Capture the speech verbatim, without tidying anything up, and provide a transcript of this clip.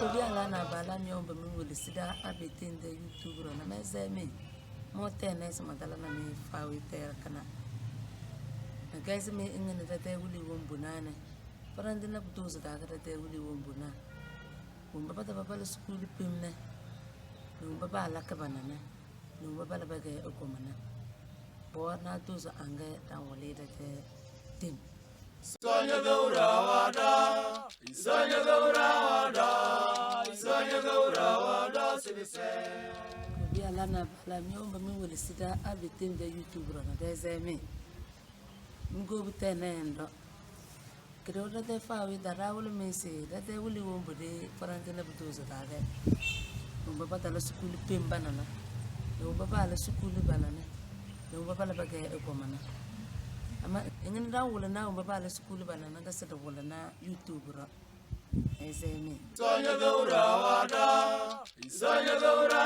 Obiara na abala mi omba mi wele sida abetende YouTube ro na meze mi. Mo tene se madala na mi fawi tera kana. Na gaise mi ingene tete wuli wombo nane. Parante na butuzi kaka tete wuli wombo na. Wombo bata babala sukulu pemne. Wombo bala kabana na. Wombo bala bage okomana. Bo na tuzi ange dan wole tete tim. Isanya gaura wada, isanya gaura wada, isanya gaura wada sibise. Obiara na abala mi omba mi wele sida abetende YouTube ro na deze mi. Ngo butene ndo. Kede wo dade fawi dada wuli mese dade wuli wombo de parante na butuzi kage. Wombo bata la sukulu pem banana. Wombo bala sukulu banana. Wombo bala bage ekomana. Ama ingene dan wuli na wombo bala sukulu banana ga sida wuli na YouTube ro. Eze mi. Isanya gaura wada, isanya gaura